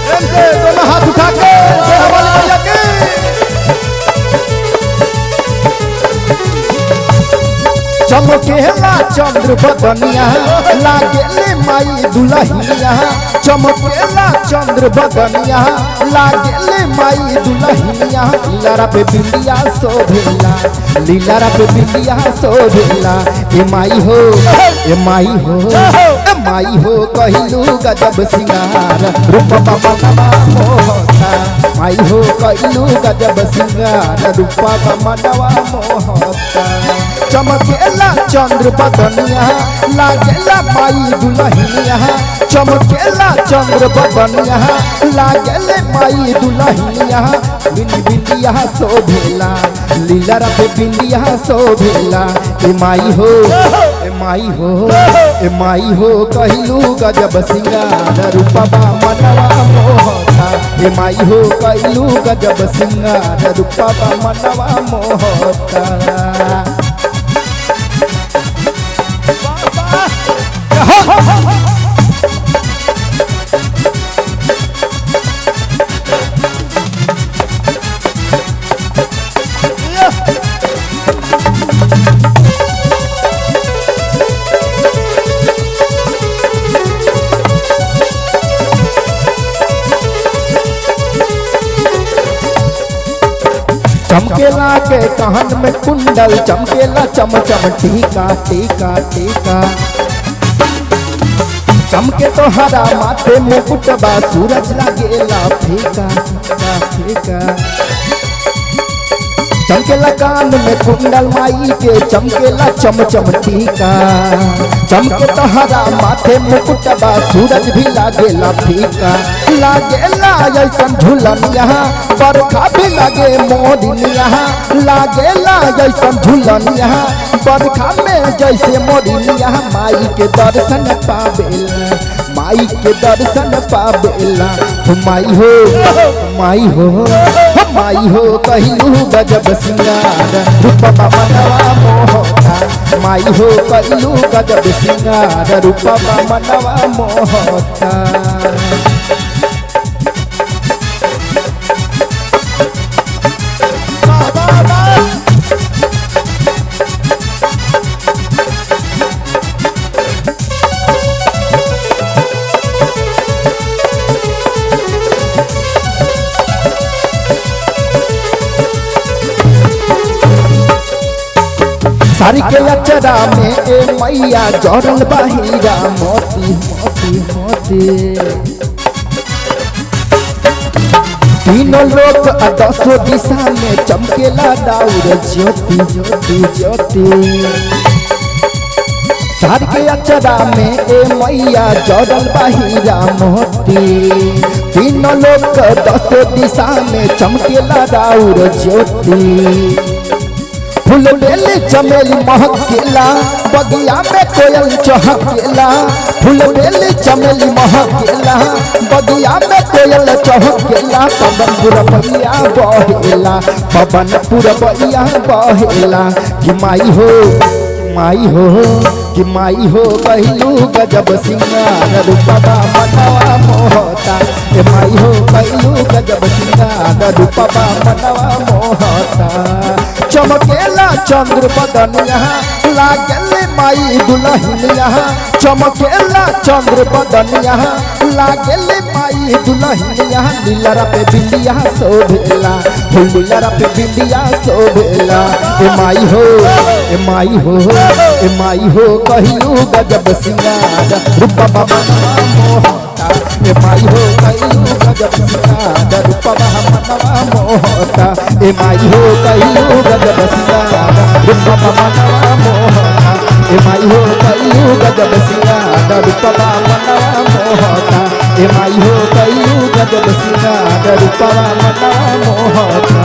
प्रेम से दोनों हाथ उठा के शेरावाली मैया की। चमकेला चंद्र बदनिया लागेले माई दुलहिया, चमकेला चंद्र बदनिया लागेले माई दुलहिया। लीलारा पे बिंदिया शोभेला, लीलारा पे बिंदिया शोभेला। ए माई हो, ए माई हो, ए माई हो कहिलू गजब सिंगार रूप मनवा मोहता। माई हो कहिलू गजब सिंगार रूप मनवा मोहता। चमकेला चंद्र बदनिया लागेला माई दुलहिया, चमकेला चंद्र बदनिया लागेले माई दुलहिया। बिन बिंदिया शोभेला, लीलारा पे बिंदिया शोभेला। ए माई हो, ए माई हो, ए माई हो कहिलू गजब सिंगार रूपवा मनवा मोहता। ए माई हो कहिलू गजब सिंगार रूपवा मनवा मोहता। चमकेला के कान में कुंडल, चमकेला चम चम टीका टीका टीका। चमके तो हरा माथे मुकुटबा, सूरज लागेला फीका फीका फीका। चमकेला कान में कुंडल माई के, चमकेला चम चम टीका। चमके तो हरा माथे मुकुटबा, सूरज भी लागेला फीका। लागेला ऐसन झूलनिया, बरखा भी लागे मोरिनिया। लागेला ऐसन झूलनिया, बरखा में जैसे मोरिनिया। माई के दर्शन पावेला, माई के दर्शन पावेला। हो माई हो, माई हो, हो माई हो कहिलू गजब सिंगार रूपवा मनवा मोहता। माई हो कहिलू गजब सिंगार रूपवा मनवा मोहता। सारी के अचरा में ए मैया जरल बहिरा मोती मोती मोती। तीनों लोक आ दसों दिशा में चमकेला दाउर ज्योति ज्योति ज्योति। सारी के अचरा में ए मैया जरल बहिरा मोती। तीनों लोक दसों दिशा में चमकेला दाउर ज्योति। फूल बेली चमेली महकेला, बगिया में कोयल चहकेला। फूल बेली चमेली महकेला, बगिया में कोयल चहकेला। पवन पुरबैया बहेला, पवन पुरबैया बहेला। कि माई हो, माई हो, कि माई हो कहिलू गजब सिंगार रूपवा मनवा मोहता। ए माई हो कहिलू गजब सिंगार रूपवा मनवा मोहता। चमकेला चंद्र बदनिया लागेले माई दुलहिनिया। चमकेला चंद्र बदनिया लागेले माई दुलहिनिया। लीलारा पे बिंदिया शोभेला, हो लीलारा पे बिंदिया शोभेला। ए माई हो, ए माई हो, ए माई हो कहिलू गजब सिंगार रूपवा मनवा मोहता। ए माई हो कहिलू गजब सिंगार रूपवा मनवा मोहता। ए माई हो कहिलू गजब सिंगार रूपवा मनवा मोहता। ए माई हो कहिलू गजब सिंगार रूपवा मनवा मोहता। ए माई हो कहिलू गजब सिंगार रूपवा मनवा मोहता।